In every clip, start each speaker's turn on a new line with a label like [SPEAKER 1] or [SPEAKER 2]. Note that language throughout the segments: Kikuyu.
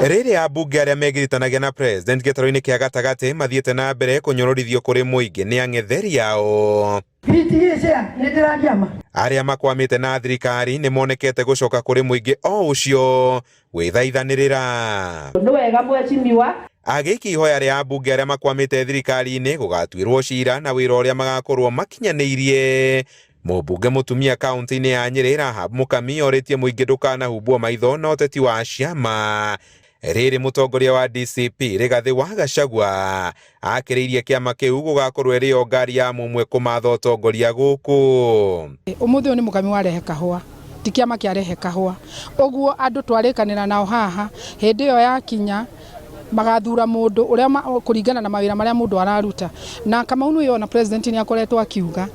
[SPEAKER 1] Rĩrĩa ambunge arĩa megiritanagia na president gĩtarũ-inĩ kĩa gatagatĩ mathiĩte na mbere kũnyororithio kũrĩ mũingĩ nĩ ang'etheri ao. Arĩa makwamĩte na thirikari nĩ monekete gũcoka kũrĩ mũingĩ o ũcio gwĩthaithanĩrĩra.
[SPEAKER 2] Nĩ wega mheshimiwa.
[SPEAKER 1] Agĩikia ihoya rĩa ambunge arĩa makwamĩte thirikari-inĩ gũgatuĩrwo cira na wĩra ũrĩa magakorwo makinyanĩirie. Mũmbunge mũtumia kaunti-inĩ ya Nyĩrĩ Rahab Mũkami orĩtie mũingĩ ndũkanahumbwo maitho na ũteti wa ciama. Rĩrĩ mũtongoria wa DCP Rigathĩ wa Gachagua akĩrĩirie kĩama kĩu gũgakorwo ĩrĩ yo ngari ya mũmwe kũmatha ũtongoria gũkũ.
[SPEAKER 3] Ũmũthĩ ũyũ nĩ Mũkami warehe kahũa, ti kĩama kĩarehe kahũa. Ũguo andũ twarĩkanĩra nao haha, hĩndĩ ĩyo yakinya magathura mũndũ ũrĩa kũringana na mawĩra marĩa mũndũ araruta. Na Kamau nĩ ona president nĩ akoretwo akiuga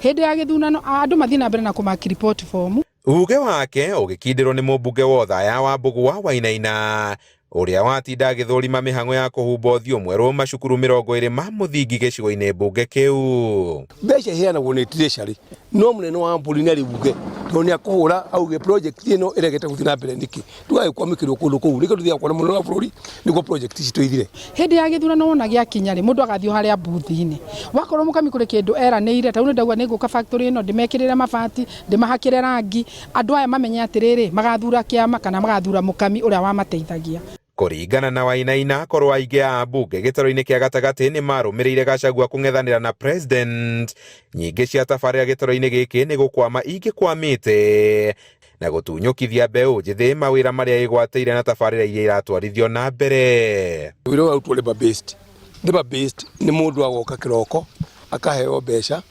[SPEAKER 3] hĩndĩ ya gĩthurano andũ mathiĩ na mbere na kũmaki report form.
[SPEAKER 1] Uge wake ũgĩkindĩrwo nĩ mũmbunge wa Othaya wa Mbũgua Wainaina ũrĩa watinda agĩthũrima mĩhang'o ya kũhumba ũthiũ mwerũ macukuru 20 ma mũthingi gĩcigo-inĩ mbunge kĩu.
[SPEAKER 4] Mbeca iheanagwo nĩ treasury, no mũnene wa mbũri nĩ arĩ uge tondũ nĩ akũhũra auge project ĩno ĩregete gũthiĩ na mbere nĩkĩ, tũgagĩkwamĩkĩrwo kũndũ kũu nĩkĩo tũthiaga kuona mũnene wa bũrũri nĩguo project citũ ithire.
[SPEAKER 3] Hĩndĩ ya gĩthurano wona gĩakinya rĩ, mũndũ agathiĩ o harĩa mbuthi-inĩ. Wakorwo Mũkami kũrĩ kĩndũ eranĩire, ta rĩu nĩ ndauga nĩ ngũka factory ĩno ndĩmekĩrĩre mabati, ndĩmahakĩre rangi, andũ aya mamenye atĩrĩrĩ, magathura kĩama kana magathura Mũkami ũrĩa wamateithagia.
[SPEAKER 1] Kũringana na Wainaina, korwo aingĩ a ambunge gĩtarũ-inĩ kĩa gatagatĩ nĩ marũmĩrĩire Gachagua kũng'ethanĩra na president, nyingĩ cia tabarĩra gĩtarũ-inĩ gĩkĩ nĩ gũkwama ingĩkwamĩte na gũtunyũkithia mbeũ njĩthĩ mawĩra marĩa ĩgwatĩire na tabarĩra iria iratwarithio na mbere.
[SPEAKER 4] Wĩra ũyũ warutwo labour based. Labour based nĩ mũndũ agoka kĩroko akaheo mbeca,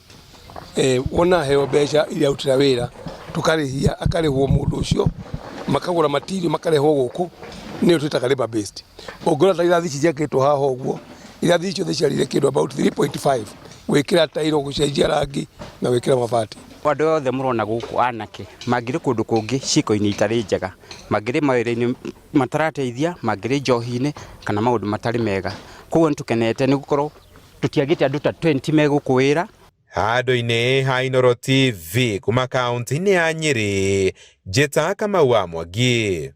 [SPEAKER 4] wona aheo mbeca iria arutĩra wĩra tũkarĩhia akarĩhwo mũndũ ũcio, makagũra material makarehwo gũkũ, nĩyo twĩtaga labour based. Ũngĩrora ta irathi ici ciakĩtwo haha ũguo, irathi ici ciothe ciarire kĩndũ about 3.5 gwĩkĩra tairo, gũcenjia rangi na gwĩkĩra mabati.
[SPEAKER 5] Andũ othe mũrona gũkũ anake mangĩrĩ kũndũ kũngĩ ciĩko-inĩ itarĩ njega, mangĩrĩ mawĩra-inĩ matarateithia, mangĩrĩ njohi-inĩ kana maũndũ matarĩ mega. Koguo nĩ tũkenete nĩ gũkorwo tũtiagĩte andũ ta 20 me gũkũ wĩra.
[SPEAKER 1] Handũ-inĩ ha Inooro TV kuma kaunti-inĩ ya Nyĩrĩ, Njĩta Kamau wa Mwangi.